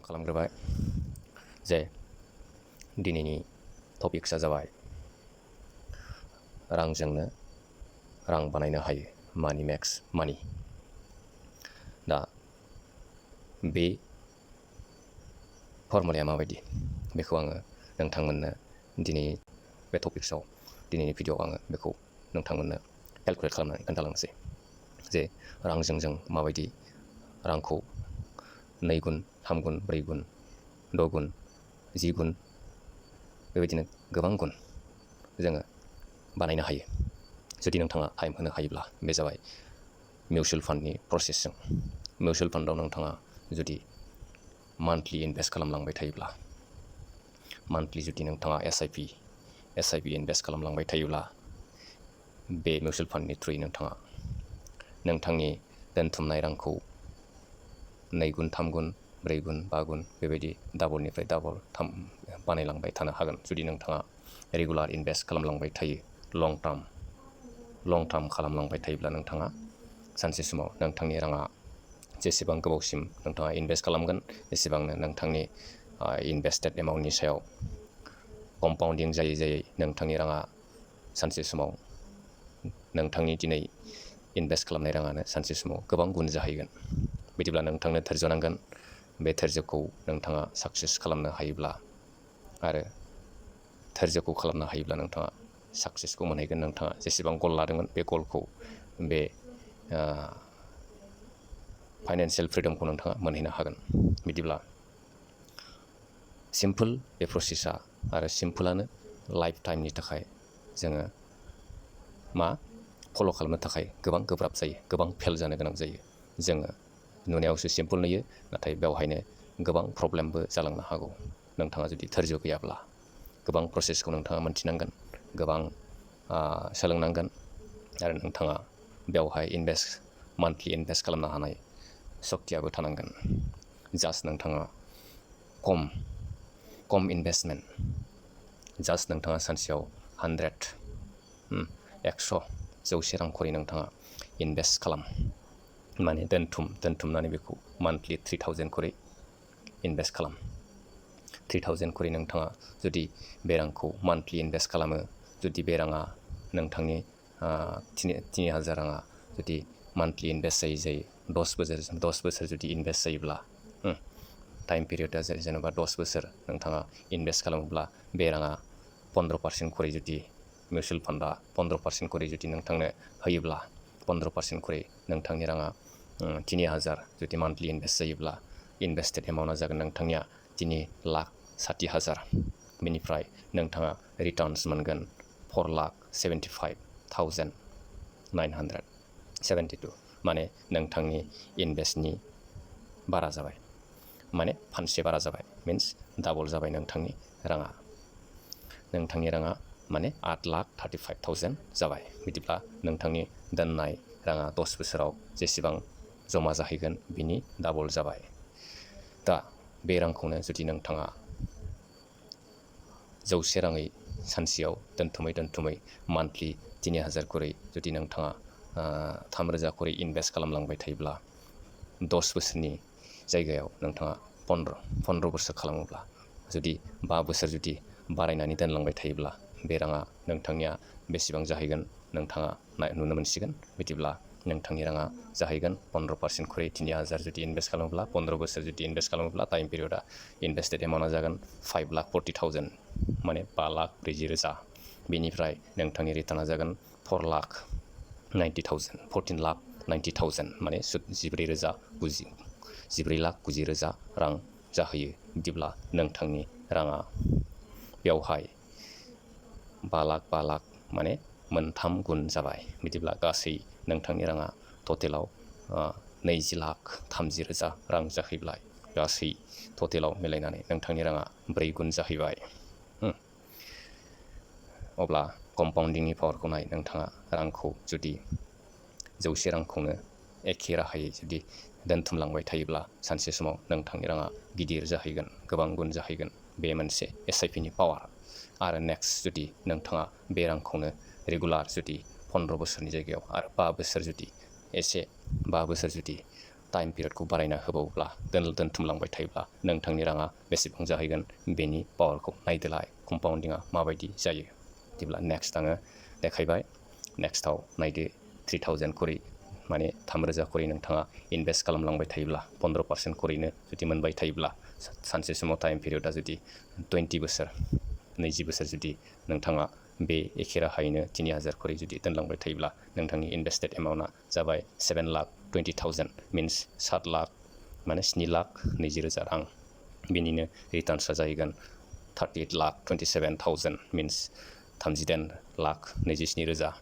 खालामग्रोबाय जे दिनैनि टपिक्सआ जाबाय रांजोंनो रां बानायनो हायो, मानि मेक्स मानि। दा बे फर्मुलाया माबायदि बेखौ आङो नोंथांमोननो दिनै बे टपिक्सआव दिनैनि भिडिअ'आव आङो बेखौ नोंथांमोननो केलकुलेट खालामनानै खोन्थालांनोसै जे रांजों जों माबायदि रांखौ 2 गुन, 3 गुन, 4 गुन, 6 गुन, 10 गुन बेबायदिनो गोबां गुन जोङो बानायनो हायो जुदि नोंथाङा टाइम होनो हायोब्ला। बे जाबाय मिउचुवेल फान्डनि प्रसेसजों। मिउचुवेल फान्डआव नोंथाङा जुदि मान्थलि इनभेस्ट खालामलांबाय थायोब्ला, मान्थलि जुदि नोंथाङा एसआइपि इनभेस्ट खालामलांबाय थायोब्ला, बे मिउचुवेल फान्डनि थ्रुयै नोंथाङा नोंथांनि दोनथुमनाय रांखौ 2 गुन, 3 गुन, 4 गुन, 5 गुन बेबायदि डाबलनिफ्राय डाबल बानायलांबाय थानो हागोन जुदि नोंथाङा रेगुलार इनभेस्ट खालामलांबाय थायो। लं टार्म खालामलांबाय थायोब्ला नोंथाङा सानसे समाव नोंथांनि राङा जेसेबां गोबावसिम नोंथाङा इनभेस्ट खालामगोन एसेबांनो नोंथांनि इनभेस्टेड एमाउन्टनि सायाव कम्पाउन्डिं जायै जायै नोंथांनि राङा सानसे समाव नोंथांनि दिनै इनभेस्ट खालामनाय राङानो सानसे समाव गोबां गुन जाहैगोन। बिदिब्ला नोंथांनो धैर्य नांगोन। बे धैर्यखौ नोंथाङा साक्सेस खालामनो हायोब्ला आरो धैर्यखौ खालामनो हायोब्ला नोंथाङा साक्सेसखौ मोनहैगोन। नोंथाङा जेसेबां गल लादोंमोन बे गलखौ, बे फाइनान्सियेल फ्रिडमखौ नोंथाङा मोनहैनो हागोन। बिदिब्ला सिम्पोल बे प्रसेसा आरो सिम्पोलानो लाइफ टाइमनि थाखाय जोङो फल' खालामनो थाखाय गोबां गोब्राब जायो, गोबां फेल जानो गोनां जायो। जोङो नुनायावसो सिम्पोल नुयो, नाथाय बेवहायनो गोबां प्रब्लेमबो जालांनो हागौ। नोंथाङा जुदि धैर्य गैयाब्ला गोबां प्रसेसखौ नोंथाङा मोनथिनांगोन, गोबां सोलोंनांगोन आरो नोंथाङा बेवहाय मान्थलि इनभेस्ट खालामनो हानाय सक्तियाबो थानांगोन। जास्ट नोंथाङा खम इनभेस्टमेन्ट, जास्ट नोंथाङा सानसेयाव 100 रां खरि नोंथाङा इनभेस्ट खालाम, माने दोनथुमनानै बेखौ मान्थलि 3000 खरि इनभेस्ट खालाम। 3000 खरि नोंथाङा जुदि बे रांखौ मान्थलि इनभेस्ट खालामो, जुदि बे राङा नोंथांनि 3000 राङा जुदि मान्थलि इनभेस्ट जायै 10 बोसोर जुदि इनभेस्ट जायोब्ला, टाइम पिरियडआ जेनेबा 10 बोसोर नोंथाङा इनभेस्ट खालामोब्ला बे राङा 15% खरि जुदि मिउचुवेल फान्डआ 15% खरि जुदि नोंथांनो होयोब्ला, 15% खरि नोंथांनि राङा 3000 जुदि मान्थलि इनभेस्ट जायोब्ला इनभेस्टेड एमाउन्टआ जागोन नोंथांनिया 3,60,000। बेनिफ्राय नोंथाङा रिटार्नस मोनगोन 4,75,972, माने नोंथांनि इनभेस्टनि बारा जाबाय, माने फानसे बारा जाबाय, मिन्स डाबल जाबाय नोंथांनि राङा। नोंथांनि राङा माने 8,35,000 जाबाय। बिदिब्ला नोंथांनि दोननाय राङा 10 बोसोराव जेसेबां जमा जाहैगोन बिनि डाबल जाबाय। दा बे रांखौनो जुदि नोंथाङा 100 राङै सानसेयाव दोनथुमै मान्थलि 3000 खरि जुदि नोंथाङा 3000 खरि इनभेस्ट खालामलांबाय थायोब्ला, 10 बोसोरनि जायगायाव नोंथाङा 15 बोसोर खालामोब्ला, जुदि 5 बोसोर जुदि बारायनानै दोनलांबाय थायोब्ला बे राङा नोंथांनिया बेसेबां जाहैगोन नोंथाङा नुनो मोनसिगोन। बिदिब्ला नोंथांनि राङा जाहैगोन 15% खरि 3000 जुदि इनभेस्ट खालामोब्ला, 15 बोसोर जुदि इनभेस्ट खालामोब्ला टाइम पिरियडआ इनभेस्टेड एमाउन्टआ जागोन 5,40,000, माने 5,40,000। बेनिफ्राय नोंथांनि रिटार्नआ जागोन 4,90,000, 14,90,000, माने 14,90,000 रां जाहैयो। बिदिब्ला नोंथांनि राङा बेवहाय 5 लाख माने 3 गुन जाबाय। बिदिब्ला गासै नोंथांनि राङा टटेलाव 20,30,000 रां जाहैबाय। गासै टटेलाव मिलायनानै नोंथांनि राङा 4 गुन जाहैबाय। अब्ला कम्पाउन्डिंनि पावारखौ नाय। नोंथाङा रांखौ जुदि 100 रांखौनो एखे राहायै जुदि दोनथुमलांबाय थायोब्ला सानसे समाव नोंथांनि राङा गिदिर जाहैगोन, गोबां गुन जाहैगोन। बे मोनसे एसआइपिनि पावार। आरो नेक्स्ट जुदि नोंथाङा बे रांखौनो रेगुलार जुदि 15 बोसोरनि जायगायाव आरो 5 बोसोर जुदि टाइम पिरियडखौ बारायना होबावब्ला दोनथुमलांबाय थायोब्ला नोंथांनि राङा बेसेबां जाहैगोन बेनि पावारखौ नायदोलाय कम्पाउन्डिंआ माबायदि जायो। बिदिब्ला नेक्स्ट आङो देखायबाय। नेक्स्टआव नायदो 3000 खरि माने 3000 खरि नोंथाङा इनभेस्ट खालामलांबाय थायोब्ला 15% खरिनो जुदि मोनबाय थायोब्ला सानसे समाव टाइम पिरियडआ जुदि 20 बोसोर 20 बोसोर जुदि नोंथाङा बे एखे राहायैनो 3000 खरि जुदि दोनलांबाय थायोब्ला नोंथांनि इनभेस्टेड एमाउन्टआ जाबाय 7,20,000 मिन्स 7 लाख माने 7,20,000 रां। बेनिनो रिटार्नसा जाहैगोन 38,27,000 मिन्स 38,27,000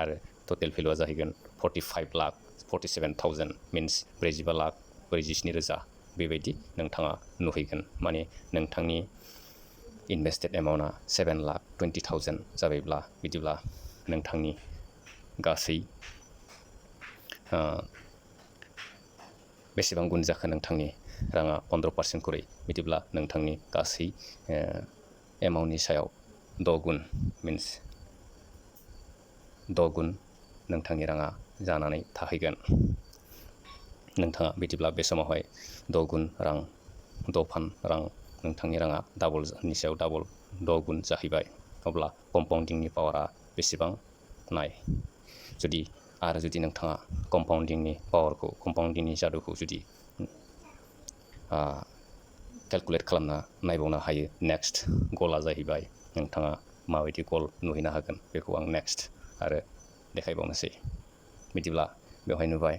आरो टटेल भेलुआ जाहैगोन 45,47,000 मिन्स 45,47,000 बेबायदि नोंथाङा नुहैगोन। माने नोंथांनि इनभेस्टेड एमाउन्टआ 7,20,000 जाबायब्ला बिदिब्ला नोंथांनि गासै बेसेबां गुन जाखो नोंथांनि राङा 15% खरि बिदिब्ला नोंथांनि गासै एमाउन्टनि सायाव 6 गुन मिन्स 6 गुन नोंथांनि राङा जानानै थाहैगोन। नोंथाङा बिदिब्ला बे समावहाय 6 गुन रां 6 फान रां नोंथांनि राङा डाबलनि सायाव डाबल 6 गुन जाहैबाय। अब्ला कम्पाउन्डिंनि पावारा बेसेबां नाय। जुदि नोंथाङा कम्पाउन्डिंनि पावारखौ कम्पाउन्डिंनि जादुखौ जुदि केलकुलेट खालामना नायबावनो हायो। नेक्स्ट गला जाहैबाय नोंथाङा माबायदि गल नुहैनो हागोन बेखौ आं नेक्स्ट आरो देखायबावनोसै। बिदिब्ला बेवहाय नुबाय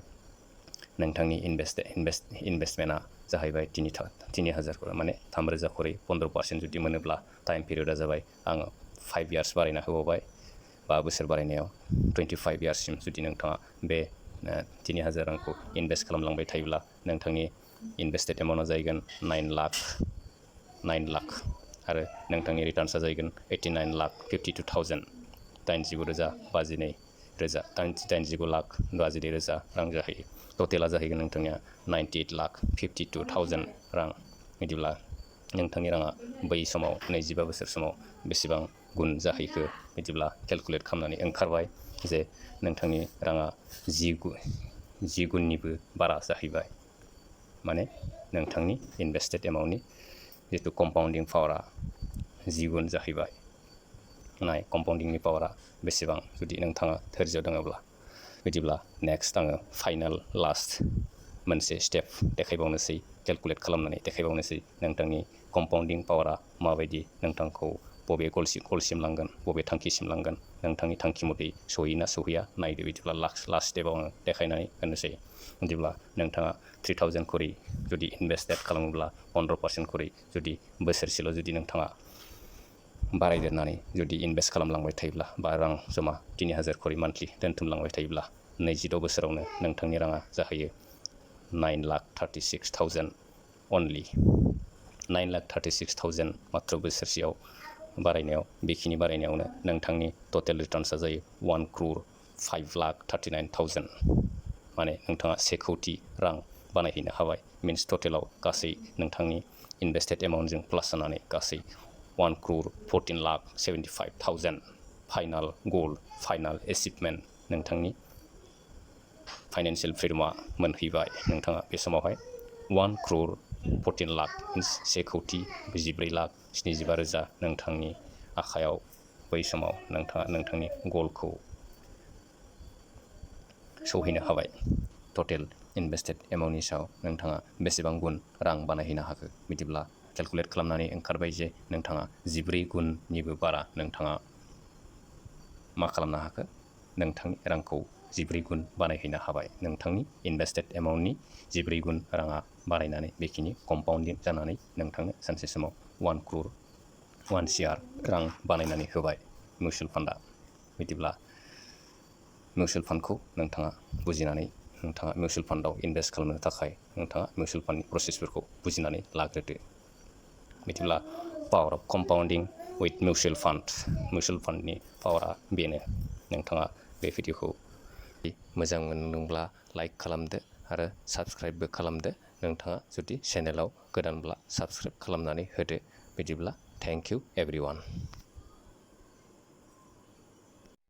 नोंथांनि इनभेस्टमेन्टआ जाहैबाय 3,000 खरि माने 3,000 खरि 15% जुदि मोनोब्ला टाइम पिरियडआ जाबाय आङो 5 इयार्स बारायना होबावबाय 5 बोसोर बारायनायाव 25 इयार्ससिम जुदि नोंथाङा बे 3,000 रांखौ इनभेस्ट खालामलांबाय थायोब्ला नोंथांनि इनभेस्टेड एमाउन्टआ जाहैगोन 9 लाख आरो नोंथांनि रिटार्नसा जाहैगोन 89,52,000 89,52,000 रां जाहैयो। टटेला जाहैगोन नोंथांनिया 98,52,000 रां। बिदिब्ला नोंथांनि राङा बै समाव 25 बोसोर समाव बेसेबां गुन जाहैखो बिदिब्ला केलकुलेट खालामनानै ओंखारबाय जे नोंथांनि राङा 10 गुननिबो बारा जाहैबाय। माने नोंथांनि इनभेस्टेड एमाउन्टनि जितु कम्पाउन्डिं पावारा 10 गुन जाहैबाय। नाय कम्पाउन्डिंनि पावारा बेसेबां जुदि नोंथाङा धैर्य दङब्ला। बिदिब्ला नेक्स्ट आङो फाइनाल लास्ट मोनसे स्टेप देखायबावनोसै केलकुलेट खालामनानै देखायबावनोसै नोंथांनि कम्पाउन्डिं पावारा माबायदि नोंथांखौ बबे गलसिम लांगोन बबे थांखिसिम लांगोन नोंथांनि थांखि मथै सहैना सहैया नायदो। बिदिब्ला लास्ट स्टेपाव आङो देखायनानै होनोसै। बिदिब्ला नोंथाङा 3,000 खरि जुदि इनभेस्टेड खालामोब्ला 15% खरि जुदि बोसोरसेल' जुदि नोंथाङा बारायदेरनानै जुदि इनभेस्ट खालामलांबाय थायोब्ला बा रां जमा 3,000 खरि मान्थलि दोनथुमलांबाय थायोब्ला 26 बोसोरावनो नोंथांनि राङा जाहैयो 9,36,000 अनलि 9,36,000 मात्र बोसोरसेयाव बारायनायाव बेखिनि बारायनायावनो नोंथांनि टटेल रिटार्नसा जायो 1,05,39,000 माने नोंथाङा 1 कौटि रां बानायहैनो हाबाय। मिन्स टटेलाव गासै नोंथांनि इनभेस्टेड एमाउन्टजों प्लास जानानै गासै 1,14,75,000 फाइनाल गल फाइनाल एचिभमेन्ट नोंथांनि फाइनान्सियेल फ्रिडमा मोनहैबाय। नोंथाङा बे समावहाय 1,14,00,000 मिन्स 1 कौटि 94,75,000 नोंथांनि आखायाव बै समाव नोंथाङा नोंथांनि गलखौ सौहैनो हाबाय। टटेल इनभेस्टेड एमाउन्टनि सायाव नोंथाङा बेसेबां गुन रां बानायहैनो हाखो बिदिब्ला केलकुलेट खालामनानै ओंखारबाय जे नोंथाङा 14 गुननिबो बारा नोंथाङा मा खालामनो हाखो नोंथांनि रांखौ 14 गुन बानायहैनो हाबाय। नोंथांनि इनभेस्टेड एमाउन्टनि 14 गुन राङा बारायनानै बेखिनि कम्पाउन्डिं जानानै नोंथांनो सानसे समाव 1 crore 1 CR रां बानायनानै होबाय मिउचुवेल फान्डआ। बिदिब्ला मिउचुवेल फान्डखौ नोंथाङा बुजिनानै नोंथाङा मिउचुवेल फान्डआव इनभेस्ट खालामनो थाखाय नोंथाङा मिउचुवेल फान्डनि प्रसेसफोरखौ बुजिनानै लाग्रोदो। बिदिब्ला पावार अफ कम्पाउन्डिं उइथ मिउचुवेल फान्डनि पावारा बेनो। नोंथाङा बे भिडिअखौ मोजां मोनदोंब्ला लाइक खालामदो आरो साबस्क्राइबबो खालामदो। नोंथाङा जुदि चेनेलाव गोदानब्ला साबस्क्राइब खालामनानै होदो। बिदिब्ला थेंक इउ एभ्रिवान।